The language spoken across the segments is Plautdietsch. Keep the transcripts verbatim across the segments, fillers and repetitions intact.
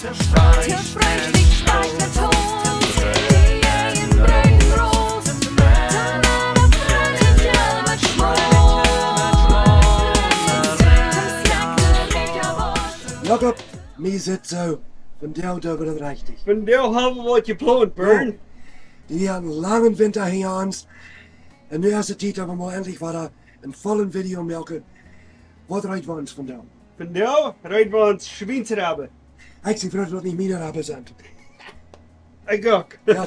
Tisch freundlich, Speichel, Toast, Tee, Brötchen, Brot, Banane, Brötchen, Schmor. Jakob, mie sitt soo, vondoag doo wie daut rajcht. Vondoag hab wie waut jeplont, Bern. Jo. Wie haben een langen Winter hinja ons. Un nu es de Tiet, daut wie mol endlich wada een vollen Video moaken. Waut reed wie ons vondoag? Vondoag reed wie ons Schwiensrebbe. Ekj sie froo daut nich miene Rebbe sent. Ekj uk. Jo.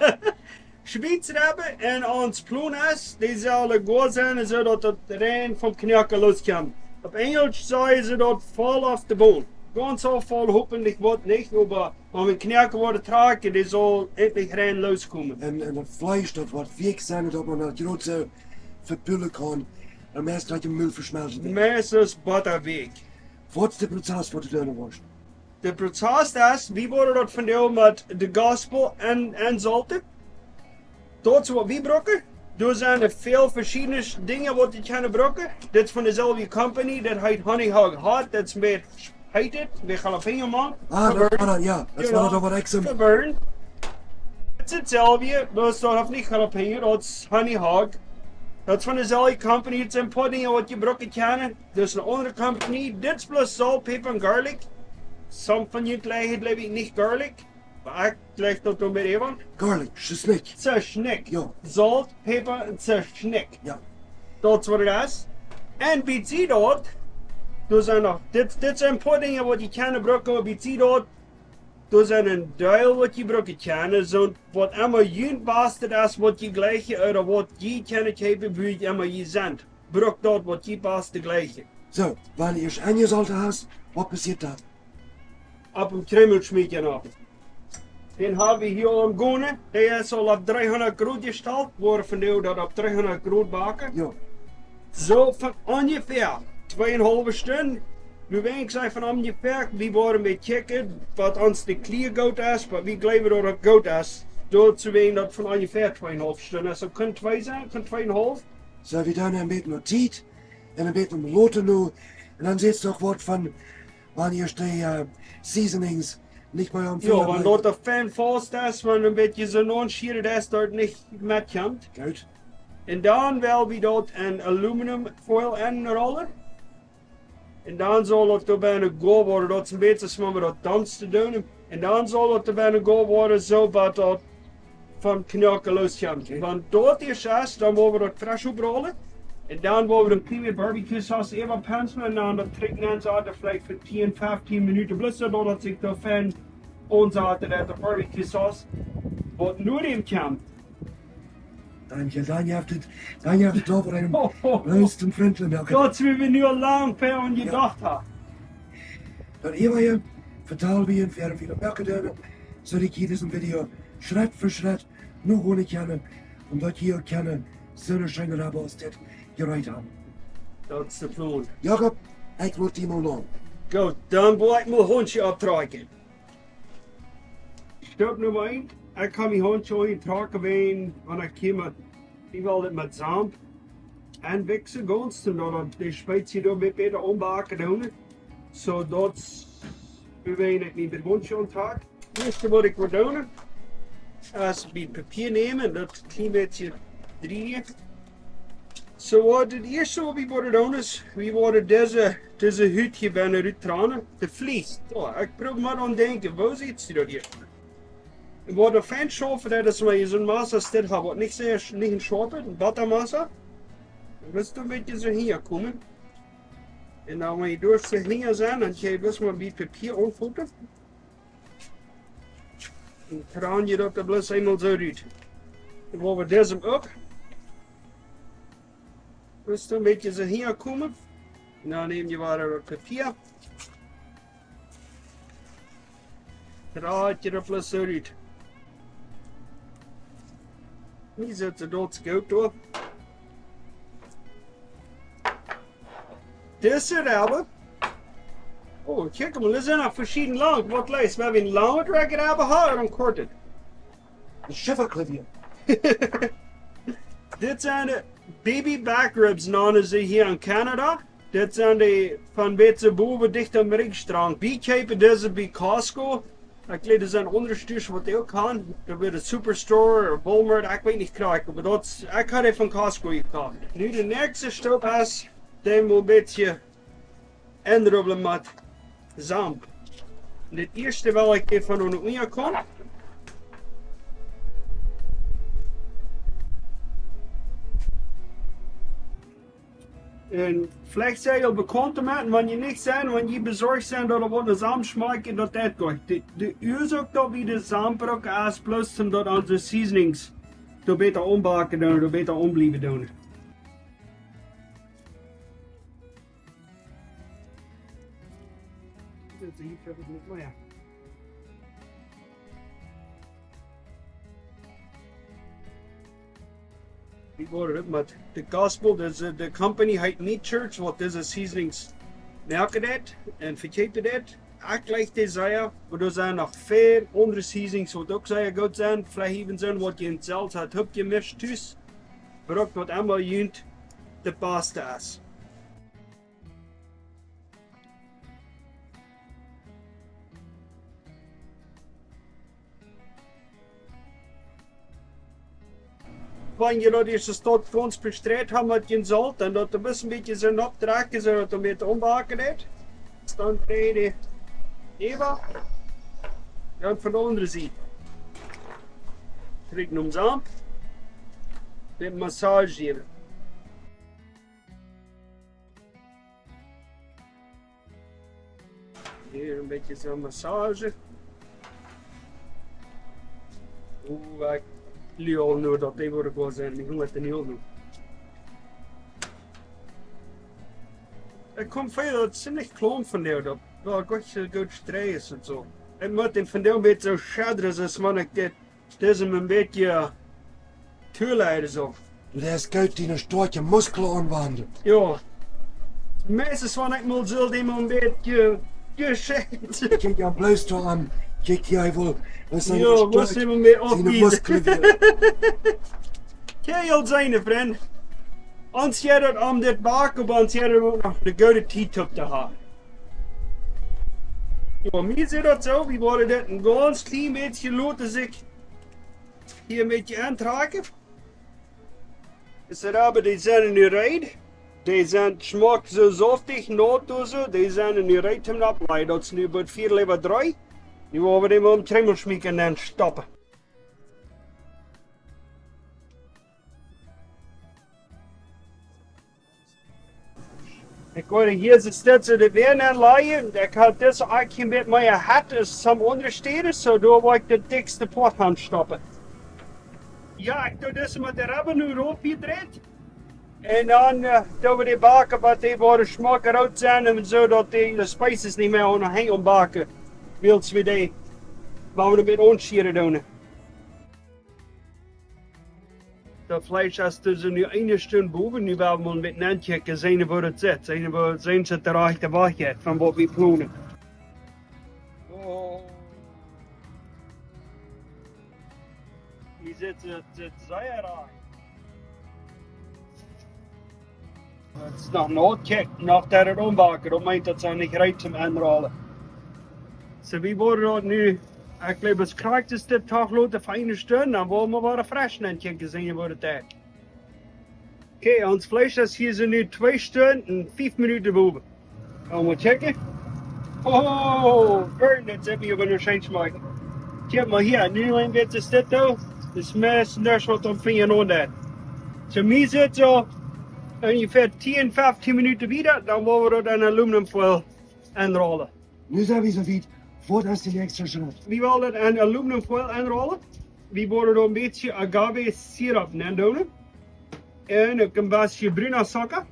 Schwiensrebbe un ons Plon es, dee sellen goa sennen, soo daut daut rein vom Knoaken loskjemt. Opp Enjelsch sajen see daut fall off the bone. Gaunz soo fall hopentlich woat nich, oba wan wie Knoaken woaren trakjen, dee saul endlich rein loskomen. Un, un daut Fleesch, daut woat weekj sennen, daut maun daut groot soo vepulen kaun. Un meist daut je Mul veschmelzen deit. Meist es Botta weekj. Waut es de Prozess, waut du doonen woascht? De Prozess es, wie woaren daut vondoag met de Gospel en, ensolten. Daut es waut wie brucken. Doa sent väl veschiedne Dinja waut jie kjennen brucken. Dit es von deselwje company, daut heet Honey Hog Hot, daut es met, heet et, met jalapeño, Maun. Ah, daut wea daut, jo. Daut wea daut, waut ekj soo. Veburn. Daut es daut selwje, bloos daut haft nich jalapeño, daut es Honey Hog. Daut es von deselwje company, et sent een poa Dinja waut jie brucken kjennen. Daut es eene aundre company. Dit es bloos Solt, Päpa un Garlic. Some von junt jlikjen, jleew ekj, nich Garlic. Oba ekj jlikj daut doa met äwa. Garlic, Tschesnikj. Tschesnikj. Jo. Solt, Päpa un Tschesnikj. Jo. Daut es waut et es. Un besides daut, doa sent noch, dit, dit sent een poa Dinja waut jie kjennen brucken, besides daut, doa sent een Deel waut jie brucken kjennen, soo waut emma junt bastet es, waut jie jlikjen, ooda waut jie kjennen kjeepen, wua jie emma jie sent. Bruck daut waut jie bastet jlikjen. Soo, wan du ieescht enjesolten hast, waut passieet dan? Opp een Kjremel schmieten opp. Dän hab wie hia aum gonen. Dee es aul opp dreehundat Grod jestalt. Woaren vondoag daut opp dreehundat Grod backen. Jo. Soo von onjefäa twee un haulwe Stund. Nu, wan ekj saj von onjefäa, wie woaren met kjikjen, waut ons de Kjlia goot es, oba wie jleewen daut et goot es. Doawäajen daut von onjefäa twee un haulw Stund es. Daut kaun twee sennen, kaun twee un haulw. Soo, wie doonen een bät no Tiet un een bät no Loten nu. Un dan sitt doch waut von, wan ieescht de, äh, seasonings nich mea aum Jo, Finja wan bliewen. Daut de Fan faust es, wan een bät soo nonschieren es, daut nich met kjemt. Goot. Un dan well wie daut en aluminum foil enrollen. Un dan saul daut doa bennen goa woaren, daut es een bät soo aus wie daut donst doonen. Un dan saul daut doa bennen goa woaren, soo waut daut von Knoaken loskjemt. Okay. Wan daut ieescht es, dan woa wie daut fresch oprollen. Un dan woa wie daut kjlien met Barbecue Sauce äwa penslen un dan daut trigj nensaten, veleicht fa tieen, feftieen Minuten. Bloos soo daut sikj daut fein aunsaten, daut de Barbecue Sauce waut no däm kjemt. Dan, jo, dan jeft et, dan jeft et doch eenen Ho, ho, ho. Roost un Frintlen, okay. Daut es waut wie nu aul lang ver aun Jo. jedocht haben. Dan hia wea, vetalen wie un wea wie daut moaken doonen, soo daut jie disen Video Schrett fa Schrett nu gonen kjennen, un daut jie uk kjennen soone scheene Rebbe aus dit jereed haben. Daut es de Plon. Jakob, ekj woa die mol loten. Goot, dan woa ekj mol Haundschoh auntrakjen. Step Numma eent, ekj hab mien Haundschoh aunjetrakjen, wan, wan ekj hia met, ekj well dit met Saunt aunwikjsen, gaunz, un dan de Spezia doa met bäta aunbacken doonen. Soo, daut es, wan ekj mien Haundschoh auntrakj. Ieeschte waut ekj woa doonen, es een bät Papia nämen, daut kjlien bät drieejen. Soo, waut daut ieeschte waut wie woaren doonen es, wie woaren dise, dise Hut hia bennen rut tranen, de Vlies. Soo, ekj proow mau aun denkjen, woo sitt daut hia? Un waut doa fein schaufen deit, es wan jie soon Massa dit haben, waut nich sea sch-, nich een schoapen, een Bottamassa. Dan woascht du een bät soo hia komen. Un dan, wan jie doa soo hia sent, dan kjenn jie bloos mau een bät Papia aunfoten. Un dan jeit daut doa bloos eemol soo rut. Dan woa wie disen uk. Woascht du een bät soo hia komen. Un dan näm jie wada daut Papia. Draaj jie daut bloos soo rut. Hia sitt et doa goot opp. Dise Rebbe. Oh, kjikj mol, doa sent noch veschiedne lang. Waut leist, wie haben een langet Rebbe hia un een kortet. Een Schifferklavier. Dit sent de Baby Back Ribs, nanen see hia en Canada. Dit sent dee von bät bowen dicht aum Rigj dran. Wie kjeepen dise bie Costco. Ekj jleew, doa sent aundre Stua waut dee uk haben. Doa woat de Superstore, Walmart, ekj weet nich krakjt, oba daut, ekj haud dee von Costco jekoft. Nu de näakjste Stap es, dee mau een bät enrubblen met Solt. Daut ieeschte well ekj hia von unja komen. Un veleicht sent jie aul bekaunt doamet, un wan jie nich sent, wan jie besorcht sent daut et waut no Solt schmakjt, daut deit goot. De, de Uasoak daut wie de Solt brucken es bloos om daut onse Seasonings doa bäta aunbacken doonen, doa bäta aunbliewen doonen. Dit is hia nich mea. Wie woaren dit met de Gospel, dise, de company heet Meat Church, waut dise seasonings moaken deit un vekjeepen deit. Ekj jleich dee sea, oba doa sent noch väl aundre seasonings waut uk sea goot sent. Veleicht eent sent waut jie selfst haben oppjemischt tus. Brukt waut emma junt daut baste es. Wan jie daut ieescht daut gaunz bestreit haben met jun Solt, un daut een bät, bät soo oppdrekjen, soo daut et een bät aunbacken deit, dan drei de Eva. Dan von de aundre Sied. Trigj nom Solt. Dän massagieren. Hia een bät soo Massage. Oeh, ekj jleew nu daut dee woaren goot sent. Ekj hoop daut dee nu. Ekj kom väl, daut es nich kloa von dee, daut, daut ekj goot, goot strei es un soo. Ekj mott dän vondoag een bät soo schedren, soo aus wan ekj dit Dit es een bät, äh, too leid soo. Du deist goot diene stoakje Muskjlen aunwanden. Jo. Meistens wan ekj mol soo dee mau een bät, äh, jescheit. Kjikj am bloos too aun. Kjikj, hee well, waut sent Jo, waut sent wie mea siene oppwiesen? Muskjlen wada. Kjikj, jie seenen, Frind. Ons jeit daut om dit backen, oba ons jeit daut uk noch de goode Tiet opp to haben. Jo, mie sitt daut soo, wie woaren dit een gaunz kjlien bät loten sikj hia een bät auntrakjen. Dise Rabben, dee sent nu reed. Dee sent schmock soo softig, naut soo. Dee sent nu reed toom oppläjen. Daut es nu bie vea äwa dree. Nu woa wie dee mau em Trummel schmieten un dan stoppen. Ekj woa hia dise Städ soo de Wäaj aunläajen. Ekj haud dise Akje met mea Hett aus some aundre Städen, soo doa woa ekj de dikste Poat aunstoppen. Jo, ekj doo dise met de Rabben nu rauf jedreit. Un dan, äh, doo wie dee backen, waut dee woaren schmock root sennen un soo daut dee, de Spices nich mea aun de Henj aunbacken. Wiels wie dee, wan wie dee met aunschieren doonen. Daut Fleesch es doa soo nu eene Stund bowen, nu woa wie mol met nenkjikjen, seenen woo daut sitt, seenen woo, seenen see de rajchte Wajch von waut wie plonen. Oh. Hia sitt et, sitt sea rajcht. Daut es noch nich, kjikj, noch daut et aunbacken, daut meent daut see nich reed toom aunrollen. Soo, wie woaren daut nu, ekj jleew, daut krakjt es dit Tag loten fa eene Stund, dan woa wie mau wada fresch nenkjikjen, seenen woo daut deit. Okay, ons Fleesch es hia soo nu twee Stunden un fief Minuten bowen. Mol kjikjen. Oh, burn, daut sitt mie oba nu scheen schmakjen. Kjikj mau hia, nu een bät es dit doa. Daut es meist nuscht waut aum Finja aun deit. Soo, mie sitt soo onjefäa tieen, feftieen Minuten wieda, dan woa wie daut en Aluminum Foil aunrollen. Nu sent wie soo wiet. Waut es de näakjste Schrett? Wie wellen daut en Aluminum Foil aunrollen. Wie woaren doa een bät Agave Sirup nendoonen. Un uk een bät bruna Zucca.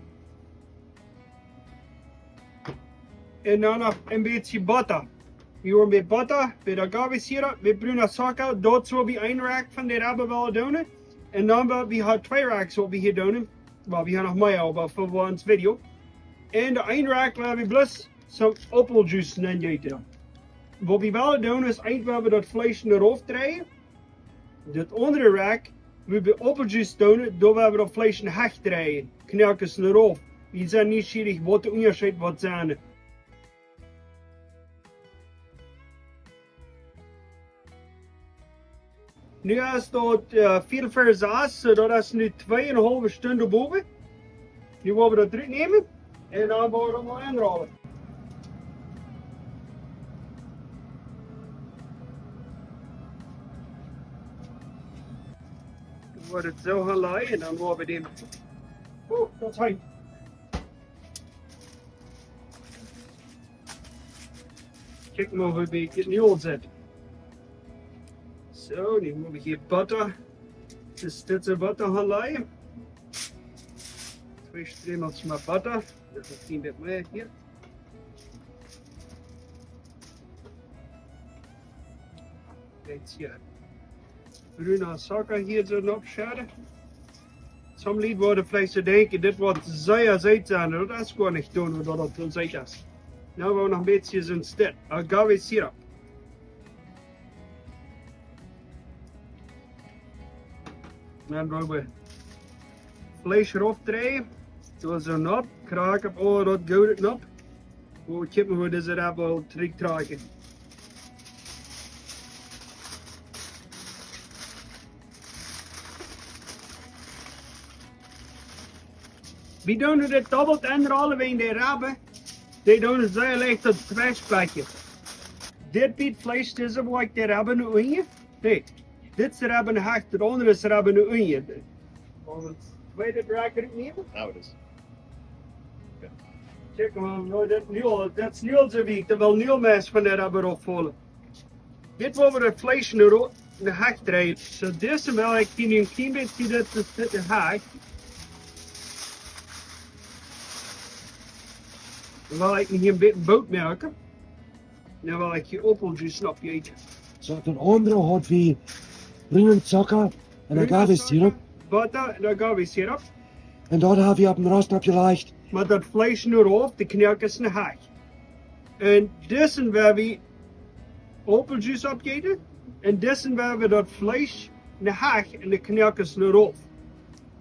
Un dan noch een bät Botta. Wie woaren met Botta, met Agave Sirup, met bruna Zucca, daut woa wie een Rack von de Rabben wellen doonen. Un dan woa wie hia twee Racks waut wie hia doonen. Well, wie haben noch mea, oba fa ons Video. Un de een Rack woa wie bloos some Aupeljuice nenjeeten. Waut wie wellen doonen es, eent woa wie daut Fleesch no rauf dreien. Daut aundre Rack, woa wie Aupeljuice doonen, doa woa wie daut Fleesch no hecht dreien. Kjnakjes no rauf. Wie sent nieschierich waut de Unjascheet woat sennen. Nu es daut, äh, Viertel ver sas, soo daut es nu twee un ne haulwe Stund bowen. Nu woa wie daut rutnämen un dan woa wie daut mol enrollen. Dan woat daut soo gonen un dan woa wie dän, oh, daut es heet. Kjikj mol, woo wie dit nu aul sent. Soo, nu mott wie hia Botta. Dit es, dit es Botta gonen lajen. Twee Stremels met Botta. Daut es een bät mea hia. Dit hia. Bruna Zucker hia soo oppschedden. Some Lied woaren veleicht soo denkjen, dit woat sea seet sennen. Daut es goanich soo, daut daut soo seet es. Nu woa wie noch een bät soo Stett. Agave Sirup. Dan woa wie Fleesch rauf dreien. Soo, soo nopp. Krakjt opp, oh, daut goot nopp. Woo kjikj wie, woo dise Reb woll trigjtrakjen. Wie doonen dit dobbelt enrollen wäajen de Rebben. Dee doonen sea leicht daut Fleesch bliewen. Dit Bät Fleesch, dise woa ekj de Rebben nu unjen. Nä, dit es Rebben, haft daut aundre es Rebben nu unjen. Woo daut Rack rutnämen? Now it is. Kjikj mol, nu, daut nu aul, daut es nu aul soo wiet, daut well nu aul meist von de Rebben rutfaulen. Dit woa wie daut Fleesch nu ro-, no Hecht dreien. Soo, dise well ekj hia nu een kjlien bät, dit es dit de Hecht. Dan well ekj hia een bät Boot moaken. Dan well ekj hia Aupeljuice oppjeeten. Soo, daut aundre haud wie Bruna Zucker un Agave Sirup. Botta un Agave Sirup. Un daut hab wie opp dän Rost oppjelajcht. Met daut Fleesch nu rauf, de Knoakes no Hecht. Un dise woa wie Aupeljuice oppjeeten. Un dise woa wie daut Fleesch no Hecht un de Knoakes no rauf.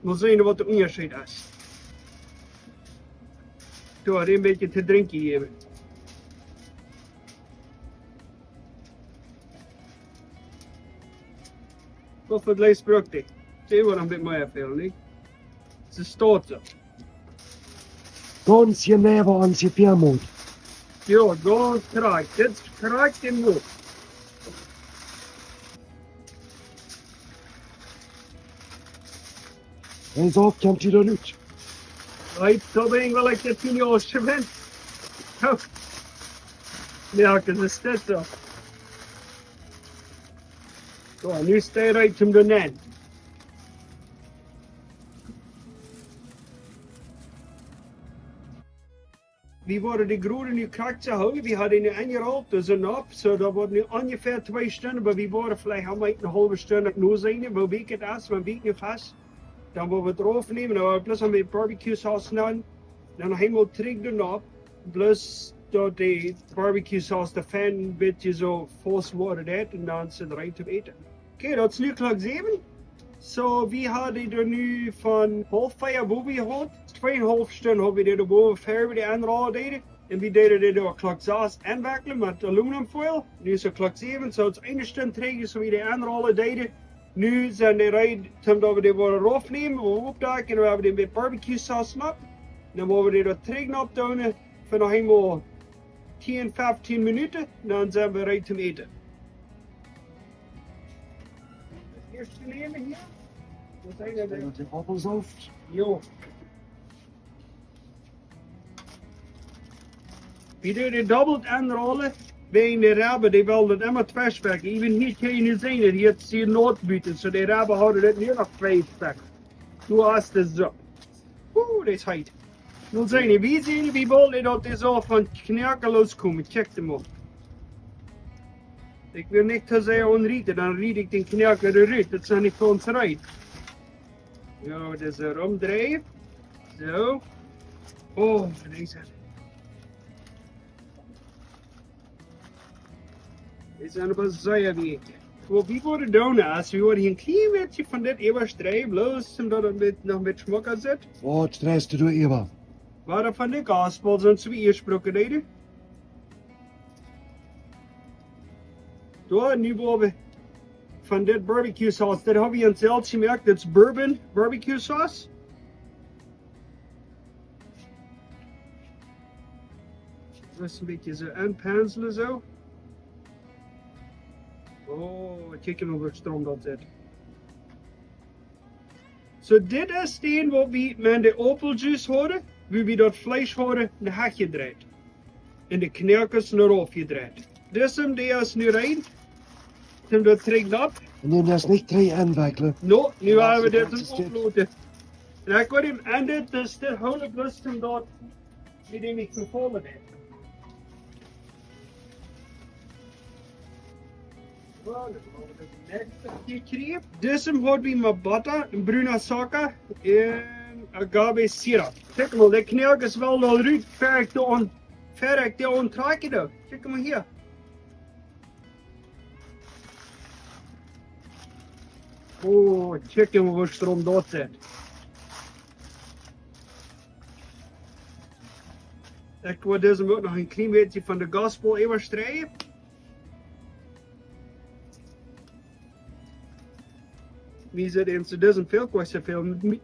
Mol seenen waut de Unjascheet es. Doa een bät to drinkjen jäwen. Woo väl Jlees brukt dee? Dee woat noch een bät mea fälen, nä? Soo steit daut. Gaunz jeneiw aun de Piemont. Jo, gaunz krakjt. Dit es krakjt de Moot. Un soo kjemt hee doa rut. Right, soo bie mie well ekj dit nu aul schwind. Jo. Jo, daut es dit soo. Soo, nu steit hee toom doonen. Wie woaren dee Groden nu krakjt soo hoolen. Wie haben dee nu aunjerolt, daut es nopp. Soo, daut woat nu onjefäa twee Stunden, oba wie woaren veleicht aul eene haulwe Stund no seenen, woo wiet et es, wan wie nu fast. Dan woa wie daut raufnämen, dan woa wie bloos aun de Barbecue Sauce nämen. Dan noch eemol trigj doa nopp. Bloos daut de Barbecue Sauce de fein een bät soo faust woaren deit un dan es et reed toom äten. Okay, daut es nu Klock säwen. Soo, wie haben dee nu von haulf vea bowen jehaut. Twee un haulf Stunden haben wie dee doa bowen ver wie dee aunrollen deeden. Un wie deeden dee doa Klock sas enwekjlen met Aluminum Foil. Nu es et Klock säwen, soo daut es eene Stund trigj, soo wie dee aunrollen deeden. Nu sent dee reed, toom daut wie dee woaren raufnämen, woa wie oppdakjen, dan woa wie dee met Barbecue Sauce nopp. Dan woa wie dee doa trigj nopp doonen, fa noch eemol tieen, feftieen Minuten, dan sent wie reed toom äten. Ieescht nämen hia. Waut es daut? Daut es Aupelsoft. Jo. Wie doonen dee dobbelt aunrollen, wäajen de Rebben, dee wellen daut emma twee Stekj. Even hia kaun jie nu seenen, daut hia es hia Noot buten, soo de Rebben haben daut nu noch twee Stekj. Du hast de Supp. Uh, daut es heet. Nu seenen, wie seenen, wie wellen daut dee saul von Knoaken loskomen. Check dee mol. Ekj well nich too sea aunrieten, dan riet ekj dän Knoaken doa rut. Daut es noch nich fa ons reed. Jo, daut es, äh, romdreien. Soo. Oh, dise. Dee sent oba sea wiet. Waut wie woaren doonen, es wie woaren hia een kjlien bät von dit äwastreien, bloos om daut et noch een bät schmocka sitt. Waut streist du doa äwa? Woaren von de Gaspel, soo aus wie ieescht brucken deeden. Doa, nu woa wie Von dit Barbecue Sauce, dit hab wie ons selfst jemoakt. Dit es Bourbon Barbecue Sauce. Daut es een bät soo aunpenslen soo. Oh, kjikj mol woo strom daut sitt. Soo, dit es dee waut wie met de Aupeljuice hauden, woo wie daut Fleesch hauden, no Hecht jedreit. Un de Knoakes no rauf jedreit. Dise, dee es nu rein. Toom daut trigj opp. Un dan daut nich trigj aunwekjlen. No, nu woa wie dit opploten. Un ekj woa am aun dit, daut es de holle Brust toom daut, woo dee nich vefaulen deit. Dise haud wie met Botta un bruna Zucka un agave syrup. Kjikj mol, de Knoak es wel aul rut, ver ekj dee aun, ver ekj dee auntrakjen doo. Kjikj mol hia. Oh, kjikj mol woo strom daut sitt. Ekj woa dise uk noch een kjlien bät von de Gospel äwastrieejen. Wie sent en to dise Film, kjikj soo väl. Een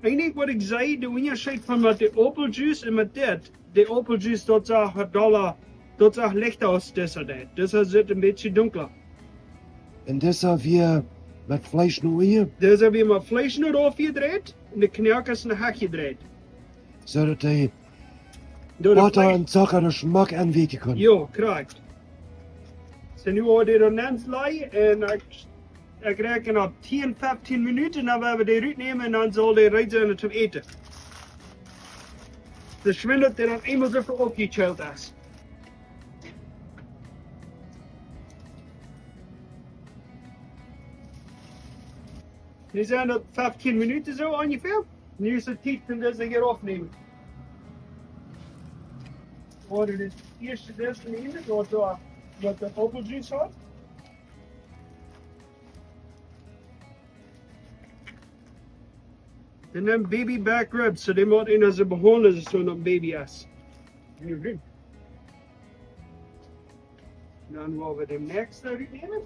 Dinkj waut ekj see, de Unjascheet von met de Aupeljuice un met dit. De Aupeljuice, daut sach dolla, daut sach lichta aus dise doa. Dise sitt een bät dunkla. Un dise wia met Fleesch no unjen? Dise wia met Fleesch no rauf jedreit un de Knoakes no Hecht jedreit. Soo daut dee Botta un Zucka de Schmack aunwäakjen kunnen. Jo, krakjt. Soo, nu woa wie dee dan aunlajen un ekj, ekj räakjen opp tieen, feftieen Minuten, dan woa wie dee rutnämen un dan saul dee reed sennen toom äten. Daut schwindt, daut dee dan eemol soo oppjekjelt es. Nu sent daut feftieen Minuten soo onjefäa. Nu es et Tiet toom dise hia aufnämen. Woa wie daut ieeschte Deel nämen, waut doa, waut de Aupeljuice haft. Dan nemm Baby Back Ribs, soo dee mott eena soo behaundlen, soo aus een Baby es. Dan woa wie dän näakjsten rutnämen.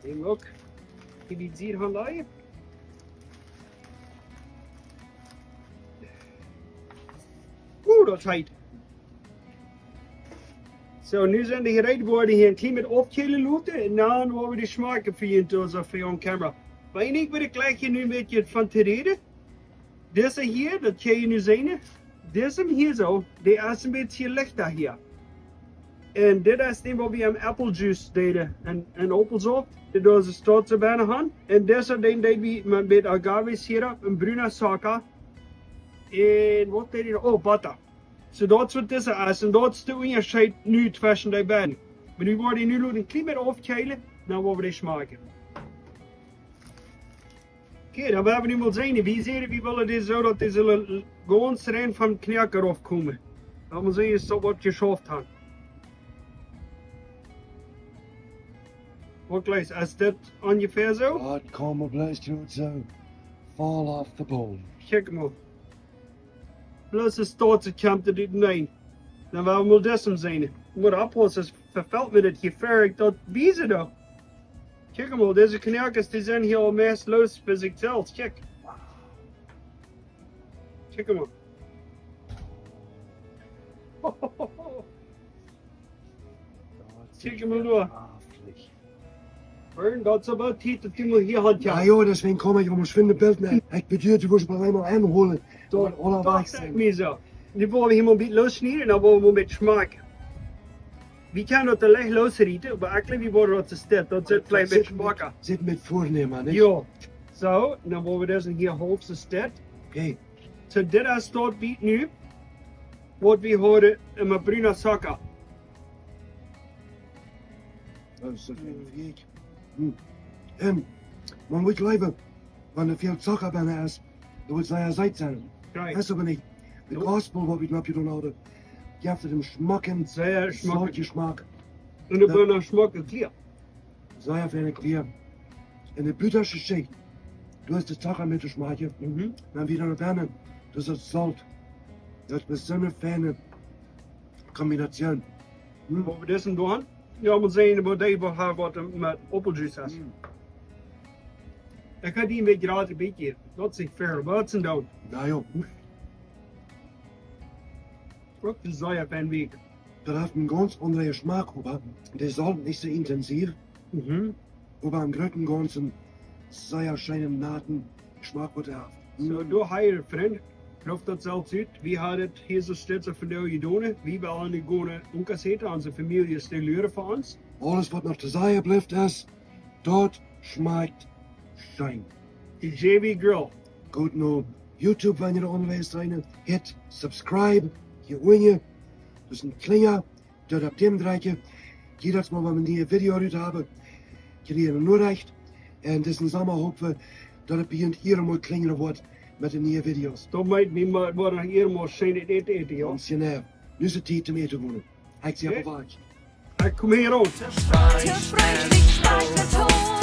Dän uk. Hia bie de Sied aunlajen. Uh, daut es heet. Soo, nu sent dee reed, woa wie dee hia een kjlien bät aufkjeelen loten un dan woa wie dee schmakjen fa junt, aulsoo fa junt aun de Kamera. Oba ekj well jlikj hia nu een bät von to räden. Dise hia, daut kjenn jie nu seenen. Dise hia soo, dee es een bät lichta hia. Un dit es dee waut wie aun Aupeljuice deeden un, un Aupelsoda. Dit es de stoatse Bäna han. Un dise, dee deed wie met een bät agave syrup un bruna Zucka. Un waut deed wie noch? Oh, Botta. Soo, daut es waut dise es. Un daut es de Unjascheet nu tweschen dee beiden. Oba nu woa wie dee nu loten een kjlien bät aufkjeelen, dan woa wie dee schmakjen. Okay, dan woa wie nu mol seenen. Wie seenen, wie wellen dee soo, daut dee sellen gaunz rein vom Knoak raufkomen. Dan mol seenen, aus daut waut jeschauft haft. Waut jlikjst, es dit onjefäa soo? Daut kaun mau bloos goot soo. Fall off the bone. Kjikj mol. Bloos es daut, see kjemt et nich. Dan woa wie mol dise seenen. Mott oppaussen, daut vefelt mie dit hia ver, ekj daut wiese doa. Kjikj mol, dise Knoakes, dee sent hia aul meist loos fa sikj selfst. Kjikj. Kjikj mol. Kjikj mol doa. Vern, daut es oba Tiet, daut du mol hia han. Jo, jo, deswäajen kaum ekj om schwind daut Bilt nämen. Ekj bedied, du woascht mie eemol aunhoolen. Daut, daut dacht ekj mie soo. Nu woa wie hia mol een bät losschnieden, dan woa wie mol een bät schmakjen. Wie kjennen daut leicht losrieten, oba ekj jleew, wie woaren daut soo steit. Daut sitt veleicht een bät schmocka. Sitt met Vörnehm, nich? Jo. Soo, dan woa wie dise hia haulf soo steit. Okay. Soo, dit es daut Bät nu, waut wie hauden met bruna Zucka. Daut es daut, hm. Un, mau mott jleewen, wan doa väl Zucka bennen es, dan woat et sea seet sennen. Right. Daut es oba nich. De Gospel, waut wie doa oppjedonen hauden, jeft et een schmocken, sea schmocken Smack. Un de Bäna schmocken Klia. Sea feine Klia. Un de buttasche Schicht, du hast de Zucka met de Schmack. Mhm. Dan wada no bennen, daut es daut Solt. Daut es besonda feine Kombination. Hm? Woo wie disen doonen? Jo, mott seenen, woo dee woo ha waut met Aupeljuice es. Hm. Ekj ha dee een bät jrod, een bät, daut es nich fair, oba daut es een Doot. Na jo. Uk de Soja von Wiek. Daut haft een gaunz aundren Jeschmack, oba dee Solt nich soo intensiv. Mhm. Oba em grooten gaunzen sea scheenen naten Jeschmack waut dee haft. Soo, doa hia, Frind, prooft daut selfst ut. Wie haben daut hia soo Stetze von de jedonen. Wie wellen dee gonen unkasseten, onse Famieljes dee luren fa ons. Aules waut noch to sajen blift es, daut schmakjt scheen. De J V Grill. Goot no YouTube, wan jie doa unjawäajes sent, hit subscribe, hia unjen. Daut es een Kjlinja, daut opp däm drekjen. Jiedatsmol wan wie een niee Video rut haben, kjrie jie eene Norecht. Un disen Somma hopen wie, daut et bie ons hia mol kjlinja woat met de niee Videos. Daut meent, wie mo-, woaren hia mol scheen äten, äten, jo. Gaunz jeneiw. Nu es et Tiet om äten to gonen. Ekj sie opp de Wajch. Ekj kom hia rut. Tisch Freeslikj Spajchtaat.